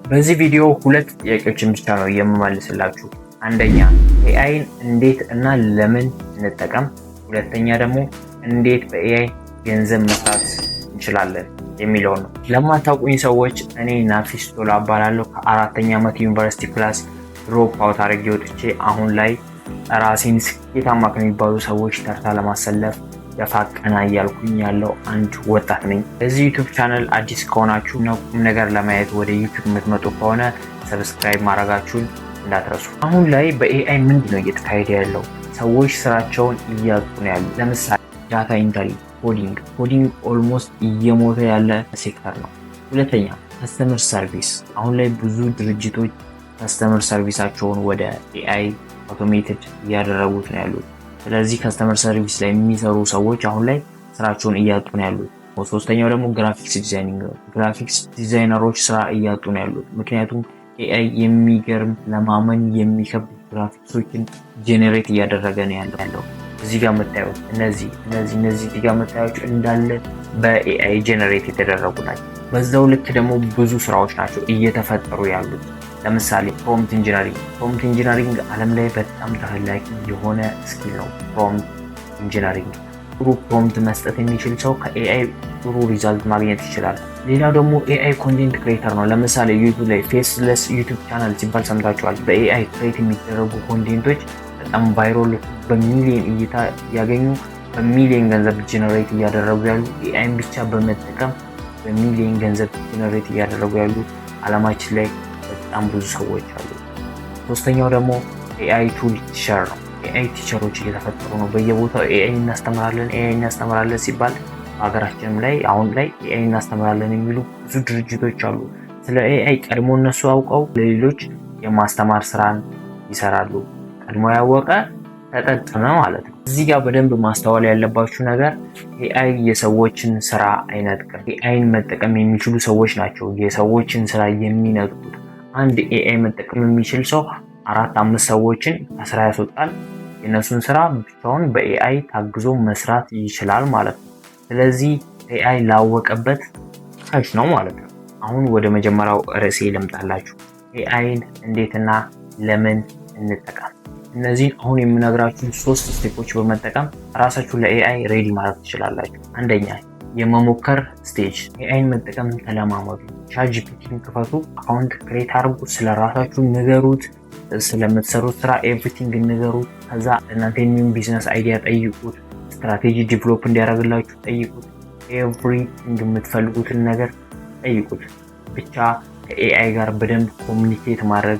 በዚህ ቪዲዮ ሁለት ጥያቄዎችን ብቻ ነው የምመልስላችሁ። አንደኛ AI ን እንዴት እና ለምን እንጠቀም፣ ሁለተኛ ደግሞ እንዴት በ AI ገንዘብ መስራት እንችላለን የሚለው ነው። ለማታውቁኝ ሰዎች እኔ ናፊስ ቶላ እባላለሁ። ከአራተኛ ዓመት ዩኒቨርሲቲ class drop out አድርጌ ወጥቼ አሁን ላይ ራሴን ስኬታማ ከሚባሉ ሰዎች ተርታ ለማሰለፍ ደፋ ቀና እያልኩኝ ያለው አንድ ወጣት ነኝ። ለዚህ YouTube channel አዲስ ከሆናችሁ እና ቁም ነገር ለማየት ወደ YouTube የምትመጡ ከሆነ subscribe ማድረጋችሁን እንዳትረሱ። አሁን ላይ በ AI ምንድን ነው እየተካሄደ ያለው? ሰዎች ስራቸውን እያጡ ነው ያሉ። ለምሳሌ data entry፣ coding። Coding almost እየሞተ ያለ ሴክተር ነው። ሁለተኛ customer service። አሁን ላይ ብዙ ድርጅቶች customer service ኣቸውን ወደ AI automated እያደረጉት ነው ያሉት። ስለዚህ customer service ላይ የሚሰሩ ሰዎች አሁን ላይ ስራቸውን እያጡ ነው ያሉት። ሶስተኛው ደግሞ graphics designing ነው። Graphics designer ኦች ስራ እያጡ ነው ያሉት። ምክንያቱም AI የሚገርም፣ ለማመን የሚከብድ graphics ኦችን generate እያደረገ ነው ያለው። እዚህ ጋር የምታዩት እነዚህ እዚህ ጋር የምታዩት እንዳለ በ AI generate የተደረጉ ናቸው። በዛው ልክ ደግሞ ብዙ ስራዎች ናቸው እየተፈጠሩ ያሉት። ለምሳሌ prompt engineering። Prompt engineering ዓለም ላይ በጣም ተፈላጊ የሆነ skill ነው። Prompt engineering፣ ጥሩ prompt መስጠት የሚችል ሰው ከ AI ጥሩ result ማግኘት ይችላል። ሌላው ደግሞ AI content creator ነው። ለምሳሌ YouTube ላይ faceless YouTube channel ሲባል ሰምታችኋል። በ AI create የሚደረጉ content ኦች በጣም viral፣ በሚሊዮን እይታ እያገኙ፣ በሚሊዮን ገንዘብ generate እያደረጉ ያሉ፣ AI ን ብቻ በመጠቀም በሚሊዮን ገንዘብ generate እያደረጉ ያሉ አለማችን ላይ በጣም ብዙ ሰዎች አሉ። ሶስተኛው ደግሞ AI tool teacher ነው። AI teacher ኦች እየተፈጠሩ ነው። በየቦታው AI እናስተምራለን፣ AI እናስተምራለን ሲባል በሀገራችንም ላይ አሁን ላይ AI እናስተምራለን የሚሉ ብዙ ድርጅቶች አሉ። ስለ AI ቀድሞ እነሱ አውቀው ለሌሎች የማስተማር ስራን ይሰራሉ። ቀድሞ ያወቀ ተጠቀመ ማለት ነው። እዚህ ጋር በደንብ ማስተዋል ያለባችሁ ነገር AI የሰዎችን ስራ አይነጥቅም። AI ን መጠቀም የሚችሉ ሰዎች ናቸው የሰዎችን ስራ የሚነጥቁት። አንድ AI መጠቀም የሚችል ሰው አራት አምስት ሰዎችን ከስራ ያስወጣል። የእነሱን ስራ ብቻውን በ AI ታግዞ መስራት ይችላል ማለት ነው። ስለዚህ AI ላወቀበት ርካሽ ነው ማለት ነው። አሁን ወደ መጀመሪያው ርዕሴ ልምጣላችሁ። AI ን እንዴትና ለምን እንጠቀም? እነዚህን አሁን የምነግራችሁን ሶስት step ኦች በመጠቀም ራሳችሁን ለ AI ready ማድረግ ትችላላችሁ። አንደኛ የመሞከር stage፣ AI ን መጠቀም ተለማመዱ። ChatGPT ን ክፈቱ፣ account create አድርጉ፣ ስለ ራሳችሁ ንገሩት፣ ስለምትሰሩት ስራ everything ንገሩት። ከዛ እናንተ የሚሆን business idea ጠይቁት፣ strategy develop እንዲያደርግላችሁ ጠይቁት። Everything የምትፈልጉትን ነገር ጠይቁት። ብቻ ከ AI ጋር በደንብ communicate ማድረግ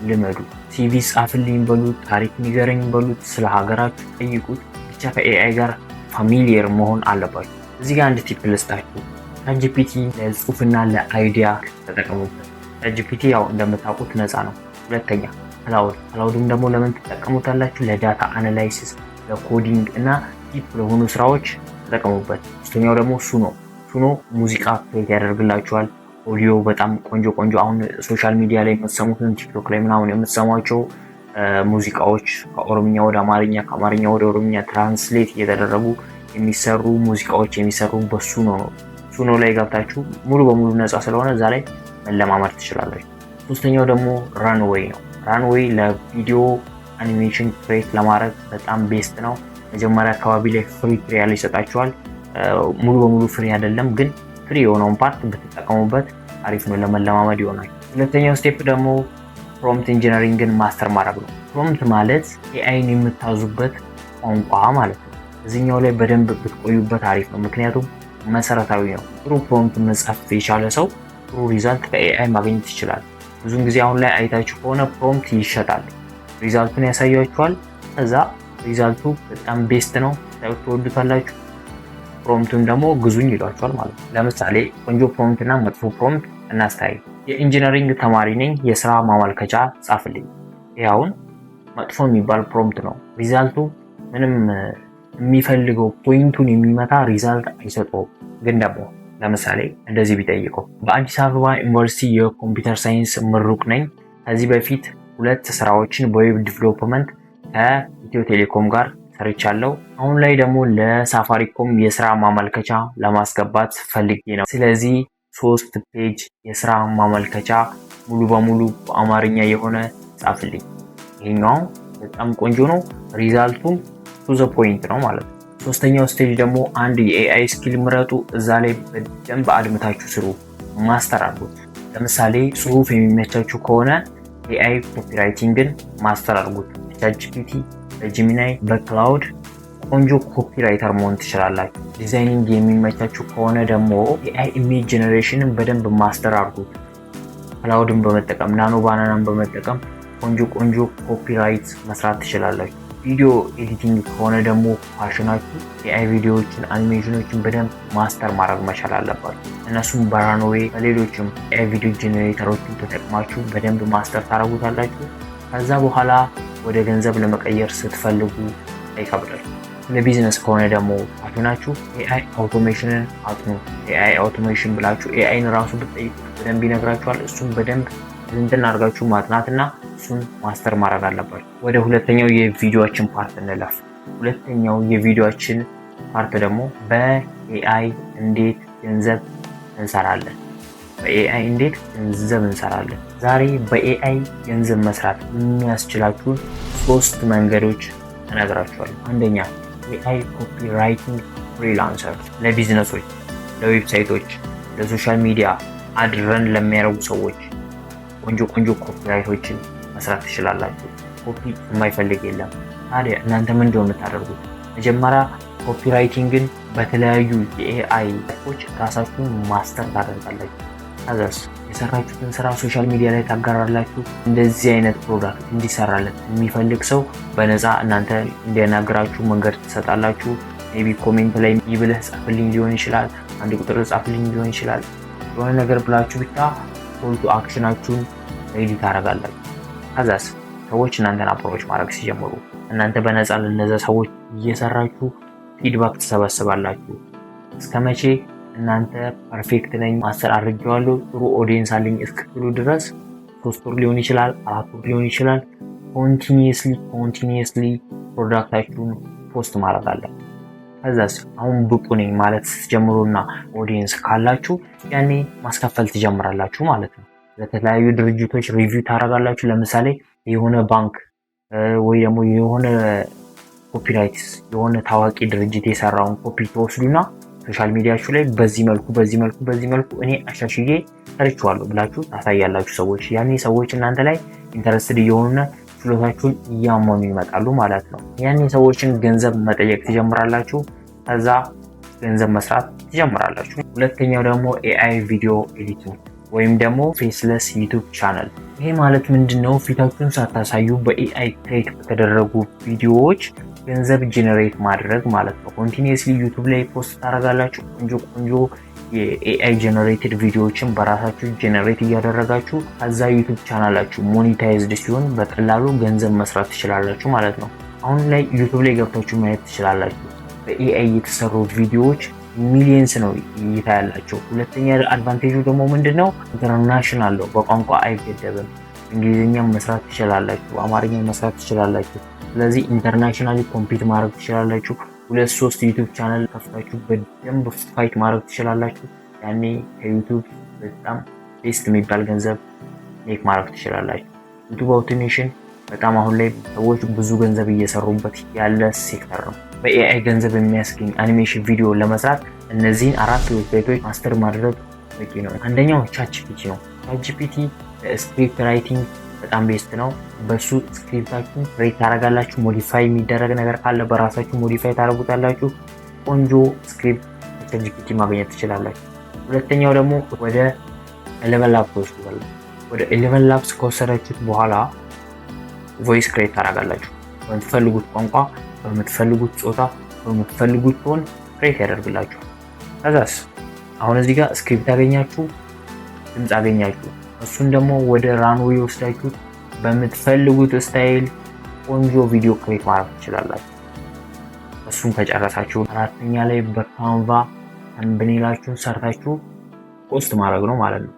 ልመዱ። CV ጻፍልኝ በሉት፣ ታሪክ ንገረኝ በሉት፣ ስለ ሀገራችሁ ጠይቁት። ብቻ ከ AI ጋር familiar መሆን አለባችሁ። እዚህ ጋር አንድ tip ልስጣችሁ። ChatGPT ለጽሁፍና ለ idea ተጠቀሙበት። ChatGPT ያው እንደምታውቁት ነፃ ነው። ሁለተኛ Claude። Claude ም ደግሞ ለምን ትጠቀሙታላችሁ? ለ data analysis፣ ለ coding እና deep ለሆኑ ስራዎች ተጠቀሙበት። ሶስተኛው ደግሞ Suno። Suno ሙዚቃ create ያደርግላችኋል። ኦዲዮ በጣም ቆንጆ ቆንጆ፣ አሁን social media ላይ የምትሰሙትን፣ TikTok ላይ ምናምን የምትሰሟቸው ሙዚቃዎች ከኦሮምኛ ወደ አማርኛ፣ ከአማርኛ ወደ ኦሮምኛ translate እየተደረጉ የሚሰሩ ሙዚቃዎች የሚሰሩ በ Suno ነው። Suno ላይ ገብታችሁ ሙሉ በሙሉ ነፃ ስለሆነ እዛ ላይ መለማመድ ትችላላችሁ። ሶስተኛው ደግሞ Runway ነው። Runway ለቪዲዮ animation create ለማድረግ በጣም best ነው። መጀመሪያ አካባቢ ላይ free trial ይሰጣችኋል። ሙሉ በሙሉ free አይደለም፣ ግን free የሆነውን part ብትጠቀሙበት አሪፍ ነው፣ ለመለማመድ ይሆናል። ሁለተኛው step ደግሞ prompt engineering ን master ማድረግ ነው። Prompt ማለት AI ን የምታዙበት ቋንቋ ማለት ነው። እዚኛው ላይ በደንብ ብትቆዩበት አሪፍ ነው፣ ምክንያቱም መሰረታዊ ነው። ጥሩ prompt መጻፍ የቻለ ሰው ጥሩ result ከ AI ማግኘት ይችላል። ብዙን ጊዜ አሁን ላይ አይታችሁ ከሆነ prompt ይሸጣል፣ result ኡን ያሳያችኋል። ከዛ result ኡ በጣም best ነው፣ ትወዱታላችሁ። Prompt ኡን ደግሞ ግዙኝ ይሏችኋል ማለት ነው። ለምሳሌ ቆንጆ prompt እና መጥፎ prompt እናስተያይ። የ engineering ተማሪ ነኝ፣ የስራ ማመልከቻ ጻፍልኝ። ይህ አሁን መጥፎ የሚባል prompt ነው። Result ኡ ምንም የሚፈልገው point ኡን የሚመታ result አይሰጠውም። ግን ደግሞ ለምሳሌ እንደዚህ ቢጠይቀው፣ በአዲስ አበባ ዩኒቨርሲቲ የ computer science ምሩቅ ነኝ። ከዚህ በፊት ሁለት ስራዎችን በ web development ከኢትዮ ቴሌኮም ጋር ሰርቻለሁ። አሁን ላይ ደግሞ ለሳፋሪኮም የስራ ማመልከቻ ለማስገባት ፈልጌ ነው። ስለዚህ 3 page የስራ ማመልከቻ ሙሉ በሙሉ በአማርኛ የሆነ ጻፍልኝ። ይሄኛው በጣም ቆንጆ ነው። Result ኡም to the point ነው ማለት ነው። ሶስተኛው stage ደግሞ አንድ የ AI skill ምረጡ። እዛ ላይ በደንብ አድምታችሁ ስሩ፣ master አድርጉት። ለምሳሌ ጽሁፍ የሚመቻችሁ ከሆነ AI copywriting ን master አድርጉት። በ ChatGPT፣ በ Gemini፣ በ Claude ቆንጆ copywriter መሆን ትችላላችሁ። Designing የሚመቻችሁ ከሆነ ደግሞ AI image generation ን በደንብ master አድርጉት። Claude ን በመጠቀም፣ Nano Banana ን በመጠቀም ቆንጆ ቆንጆ copywrite መስራት ትችላላችሁ። Video editing ከሆነ ደግሞ passion ኣችሁ AI ቪዲዮዎችን፣ አኒሜሽኖችን በደንብ master ማድረግ መቻል አለባችሁ። እነሱም በ Runway፣ በሌሎችም AI video generator ኦችን ተጠቅማችሁ በደንብ master ታደርጉታላችሁ። ከዛ በኋላ ወደ ገንዘብ ለመቀየር ስትፈልጉ አይከብዳል። ለቢዝነስ ከሆነ ደግሞ passion ኣችሁ AI automation ን አጥኑ። AI automation ብላችሁ AI ን ራሱ ብትጠይቁት በደንብ ይነግራችኋል። እሱን በደንብ እንትን አድርጋችሁ ማጥናትና እሱን master ማድረግ አለባችሁ። ወደ ሁለተኛው የቪዲዮአችን part እንለፍ። ሁለተኛው የቪዲዮአችን part ደግሞ በ AI እንዴት ገንዘብ እንሰራለን። በ AI እንዴት ገንዘብ እንሰራለን። ዛሬ በ AI ገንዘብ መስራት የሚያስችላችሁን ሶስት መንገዶች እነግራችኋለሁ። አንደኛ፣ AI copywriting freelancer። ለቢዝነሶች፣ ለዌብሳይቶች፣ ለ social media ad run ለሚያደርጉ ሰዎች ቆንጆ ቆንጆ copywrite ኦችን መስራት ትችላላችሁ። ኮፒ የማይፈልግ የለም። ታዲያ እናንተ ምንድን ነው የምታደርጉት? መጀመሪያ copywriting ን በተለያዩ የ AI ኦች ራሳችሁን master ታደርጋላችሁ። ከዛስ የሰራችሁትን ስራ social media ላይ ታጋራላችሁ። እንደዚህ አይነት product እንዲሰራለት የሚፈልግ ሰው በነፃ እናንተ እንዲያናግራችሁ መንገድ ትሰጣላችሁ። Maybe comment ላይ ይብለህ ጻፍልኝ ሊሆን ይችላል፣ አንድ ቁጥር ጻፍልኝ ሊሆን ይችላል። የሆነ ነገር ብላችሁ ብቻ call to action ኣችሁን ready ታደርጋላችሁ። ከዛስ ሰዎች እናንተን approach ማድረግ ሲጀምሩ እናንተ በነፃ ለነዛ ሰዎች እየሰራችሁ feedback ትሰበስባላችሁ። እስከ መቼ? እናንተ perfect ነኝ፣ master አድርጌዋለሁ፣ ጥሩ audience አለኝ እስክትሉ ድረስ 3 ወር ሊሆን ይችላል፣ 4 ወር ሊሆን ይችላል። Continuously product ኣችሁን post ማድረግ አለ። ከዛስ አሁን ብቁ ነኝ ማለት ስትጀምሩና audience ካላችሁ ያኔ ማስከፈል ትጀምራላችሁ ማለት ነው። ለተለያዩ ድርጅቶች review ታደርጋላችሁ። ለምሳሌ የሆነ ባንክ ወይ ደግሞ የሆነ copywrites የሆነ ታዋቂ ድርጅት የሰራውን ኮፒ ትወስዱና social media ችሁ ላይ በዚህ መልኩ፣ በዚህ መልኩ፣ በዚህ መልኩ እኔ አሻሽዬ ሰርቼዋለሁ ብላችሁ ታሳያላችሁ ሰዎች። ያኔ ሰዎች እናንተ ላይ interested እየሆኑና ችሎታችሁን እያመኑ ይመጣሉ ማለት ነው። ያኔ ሰዎችን ገንዘብ መጠየቅ ትጀምራላችሁ። ከዛ ገንዘብ መስራት ትጀምራላችሁ። ሁለተኛው ደግሞ AI video editing ወይም ደግሞ faceless YouTube channel። ይሄ ማለት ምንድን ነው? ፊታችሁን ሳታሳዩ በ AI create በተደረጉ ቪዲዮዎች ገንዘብ generate ማድረግ ማለት ነው። Continuously YouTube ላይ post ታደርጋላችሁ። ቆንጆ ቆንጆ የ AI generated ቪዲዮዎችን በራሳችሁ generate እያደረጋችሁ ከዛ YouTube channel ኣችሁ monetized ሲሆን በቀላሉ ገንዘብ መስራት ትችላላችሁ ማለት ነው። አሁን ላይ YouTube ላይ ገብታችሁ ማየት ትችላላችሁ። በ AI የተሰሩ ቪዲዮዎች millions ነው እይታ ያላቸው። ሁለተኛ advantage ኡ ደግሞ ምንድን ነው? International ነው፣ በቋንቋ አይገደብም። እንግሊዝኛም መስራት ትችላላችሁ፣ አማርኛ መስራት ትችላላችሁ። ስለዚህ internationally compete ማድረግ ትችላላችሁ። ሁለት ሶስት YouTube channel ከፍታችሁ በደንብ fight ማድረግ ትችላላችሁ። ያኔ ከ YouTube በጣም best የሚባል ገንዘብ make ማድረግ ትችላላችሁ። YouTube automation በጣም አሁን ላይ ሰዎች ብዙ ገንዘብ እየሰሩበት ያለ ሴክተር ነው። በ AI ገንዘብ የሚያስገኝ አኒሜሽን ቪዲዮ ለመስራት እነዚህን አራት website ኦች master ማድረግ በቂ ነው። አንደኛው ChatGPT ነው። ChatGPT script writing በጣም best ነው። በሱ script ኣችሁን create ታደርጋላችሁ። Modify የሚደረግ ነገር ካለ በራሳችሁ modify ታደርጉታላችሁ። ቆንጆ script ChatGPT ማግኘት ትችላላችሁ። ሁለተኛው ደግሞ ወደ ElevenLabs ትወስዱታላችሁ። ወደ ElevenLabs ከወሰዳችሁት በኋላ voice create ታደርጋላችሁ። በምትፈልጉት ቋንቋ፣ በምትፈልጉት ጾታ፣ በምትፈልጉት tone create ያደርግላችኋል። ከዛስ አሁን እዚህ ጋር script አገኛችሁ፣ ድምፅ አገኛችሁ። እሱን ደግሞ ወደ Runway ወስዳችሁት በምትፈልጉት style ቆንጆ ቪዲዮ create ማድረግ ትችላላችሁ። እሱን ከጨረሳችሁ አራተኛ ላይ በ Canva thumbnail ኣችሁን ሰርታችሁ post ማድረግ ነው ማለት ነው።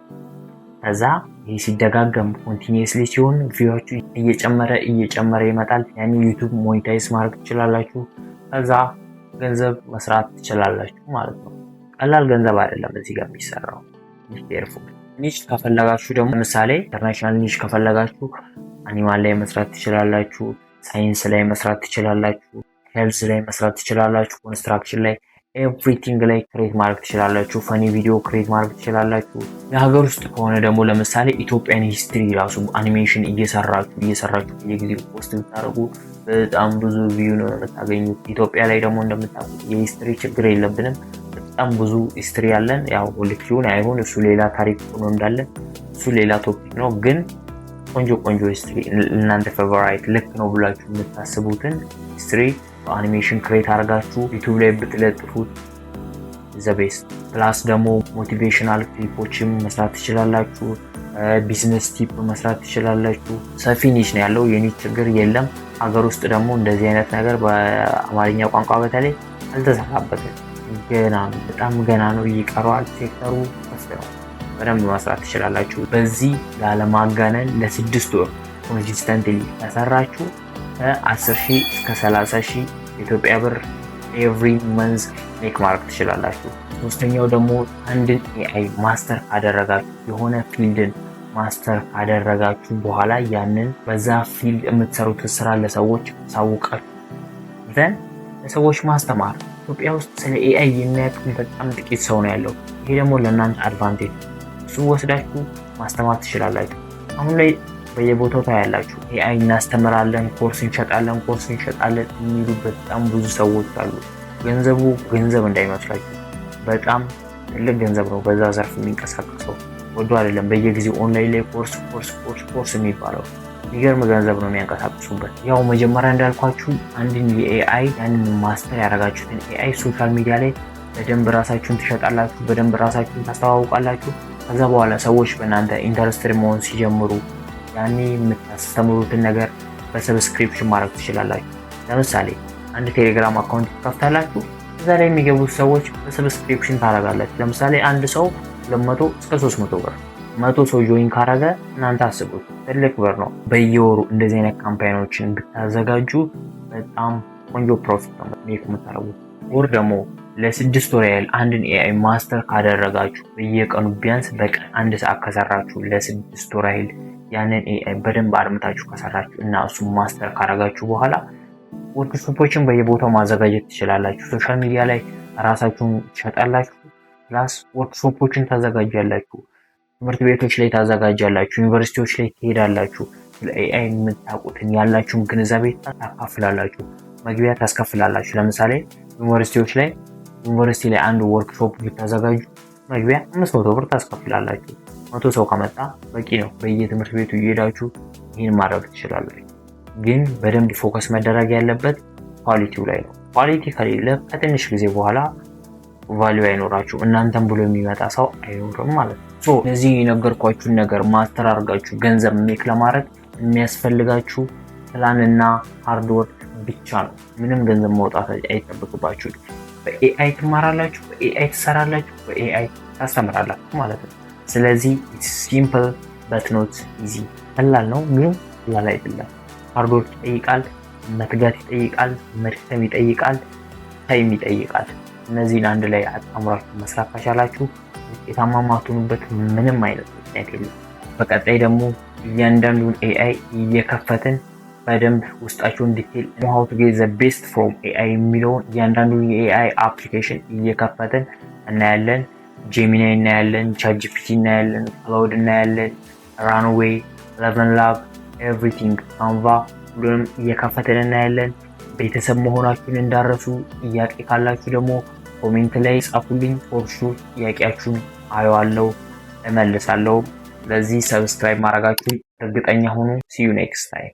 ከዛ ይህ ሲደጋገም continuously ሲሆን view ኣችሁ እየጨመረ እየጨመረ ይመጣል። ያኔ YouTube monetize ማድረግ ትችላላችሁ። ከዛ ገንዘብ መስራት ትችላላችሁ ማለት ነው። ቀላል ገንዘብ አይደለም እዚህ ጋር የሚሰራው። Careful። Niche ከፈለጋችሁ ደግሞ ለምሳሌ international niche ከፈለጋችሁ animal ላይ መስራት ትችላላችሁ፣ ሳይንስ ላይ መስራት ትችላላችሁ፣ health ላይ መስራት ትችላላችሁ፣ construction ላይ፣ everything ላይ create ማድረግ ትችላላችሁ። Funny video create ማድረግ ትችላላችሁ። የሀገር ውስጥ ከሆነ ደግሞ ለምሳሌ Ethiopian history ራሱ አኒሜሽን እየሰራችሁ እየሰራችሁ በየጊዜው post ብታደርጉ በጣም ብዙ view ነው የምታገኙት። ኢትዮጵያ ላይ ደግሞ እንደምታውቁት የ history ችግር የለብንም። በጣም ብዙ history ያለን፣ ያው ልክ ይሁን አይሁን እሱ ሌላ ታሪክ ሆኖ እንዳለ እሱ ሌላ topic ነው። ግን ቆንጆ ቆንጆ history፣ እናንተ favorite ልክ ነው ብላችሁ የምታስቡትን history በ animation create አድርጋችሁ YouTube ላይ ብትለጥፉት the best። Plus ደግሞ motivational clip ኦችም መስራት ትችላላችሁ። Business tip መስራት ትችላላችሁ። ሰፊ niche ነው ያለው፣ የ niche ችግር የለም። ሀገር ውስጥ ደግሞ እንደዚህ አይነት ነገር በአማርኛ ቋንቋ በተለይ አልተሰራበትም። ገና ነው፣ በጣም ገና ነው፣ ይቀረዋል። ሴክተሩ ክፍት ነው። በደንብ መስራት ትችላላችሁ። በዚህ ያለማጋነን ለ6 ወር consistently ከሰራችሁ ከ10 ሺህ እስከ 30 ሺህ የኢትዮጵያ ብር every month make ማድረግ ትችላላችሁ። ሶስተኛው ደግሞ አንድን AI master ካደረጋችሁ፣ የሆነ field ን master ካደረጋችሁ በኋላ ያንን በዛ field የምትሰሩትን ስራ ለሰዎች አሳውቃችሁ then ለሰዎች ማስተማር። ኢትዮጵያ ውስጥ ስለ AI የሚያውቅ በጣም ጥቂት ሰው ነው ያለው። ይሄ ደግሞ ለእናንተ advantage፣ እሱ ወስዳችሁ ማስተማር ትችላላችሁ። አሁን ላይ በየቦታው ታያላችሁ። AI እናስተምራለን፣ ኮርስ እንሸጣለን፣ ኮርስ እንሸጣለን የሚሉ በጣም ብዙ ሰዎች አሉ። ገንዘቡ ገንዘብ እንዳይመስላችሁ፣ በጣም ትልቅ ገንዘብ ነው በዛ ዘርፍ የሚንቀሳቀሰው። ወዶ አይደለም በየጊዜው ኦንላይን ላይ course፣ course፣ course፣ course የሚባለው፣ የሚገርም ገንዘብ ነው የሚያንቀሳቅሱበት። ያው መጀመሪያ እንዳልኳችሁ አንድን የ AI ያንን master ያደረጋችሁትን AI social media ላይ በደንብ ራሳችሁን ትሸጣላችሁ፣ በደንብ ራሳችሁን ታስተዋውቃላችሁ። ከዛ በኋላ ሰዎች በእናንተ interested መሆን ሲጀምሩ ያኔ የምታስተምሩትን ነገር በ subscription ማድረግ ትችላላችሁ። ለምሳሌ አንድ ቴሌግራም account ትከፍታላችሁ። እዛ ላይ የሚገቡት ሰዎች በ subscription ታደርጋላችሁ። ለምሳሌ አንድ ሰው 200 እስከ 300 ብር፣ 100 ሰው join ካረገ እናንተ አስቡት፣ ትልቅ ብር ነው። በየወሩ እንደዚህ አይነት campaign ኦችን ብታዘጋጁ በጣም ቆንጆ profit ነው make የምታደርጉት። ወር ደግሞ ለ6 ወር ያህል አንድን AI master ካደረጋችሁ፣ በየቀኑ ቢያንስ በቀን አንድ ሰዓት ከሰራችሁ፣ ለ6 ወር ያህል ያንን AI በደንብ አድምታችሁ ከሰራችሁ እና እሱ master ካደረጋችሁ በኋላ ወርክሾፖችን በየቦታው ማዘጋጀት ትችላላችሁ። Social media ላይ ራሳችሁን ትሸጣላችሁ። Plus workshop ኦችን ታዘጋጃላችሁ። ትምህርት ቤቶች ላይ ታዘጋጃላችሁ። ዩኒቨርሲቲዎች ላይ ትሄዳላችሁ። ስለ AI የምታውቁትን ያላችሁን ግንዛቤ ታካፍላላችሁ። መግቢያ ታስከፍላላችሁ። ለምሳሌ ዩኒቨርሲቲዎች ላይ፣ ዩኒቨርሲቲ ላይ አንድ ወርክሾፕ ብታዘጋጁ መግቢያ 500 ብር ታስከፍላላችሁ። 100 ሰው ከመጣ በቂ ነው። በየትምህርት ቤቱ እየሄዳችሁ ይህን ማድረግ ትችላላችሁ። ግን በደንብ focus መደረግ ያለበት quality ው ላይ ነው። Quality ከሌለ ከትንሽ ጊዜ በኋላ value አይኖራችሁ፣ እናንተም ብሎ የሚመጣ ሰው አይኖርም ማለት ነው። So እነዚህ የነገርኳችሁን ነገር master አድርጋችሁ ገንዘብ make ለማድረግ የሚያስፈልጋችሁ ፕላን እና hard work ብቻ ነው። ምንም ገንዘብ መውጣት አይጠበቅባችሁ። በ AI ትማራላችሁ፣ በ AI ትሰራላችሁ፣ በ AI ታስተምራላችሁ ማለት ነው። ስለዚህ simple but not easy። ቀላል ነው ግን ቀላል አይደለም። Hard work ይጠይቃል፣ መትጋት ይጠይቃል፣ መድከም ይጠይቃል፣ time ይጠይቃል። እነዚህን አንድ ላይ አጣምራችሁ መስራት ከቻላችሁ ውጤታማ ማትሆኑበት ምንም አይነት ምክንያት የለም። በቀጣይ ደግሞ እያንዳንዱን AI እየከፈትን በደንብ ውስጣቸውን detail፣ how to get the best from AI የሚለውን እያንዳንዱን የ AI application እየከፈትን እናያለን። Gemini እናያለን፣ ChatGPT እናያለን፣ Claude እናያለን፣ Runway፣ ElevenLabs፣ everything፣ Canva፣ ሁሉንም እየከፈትን እናያለን። ቤተሰብ መሆናችሁን እንዳትረሱ። ጥያቄ ካላችሁ ደግሞ comment ላይ ጻፉልኝ። For sure ጥያቄያችሁን አየዋለሁ፣ እመልሳለሁ። ለዚህ subscribe ማድረጋችሁን እርግጠኛ ሁኑ። See you next time.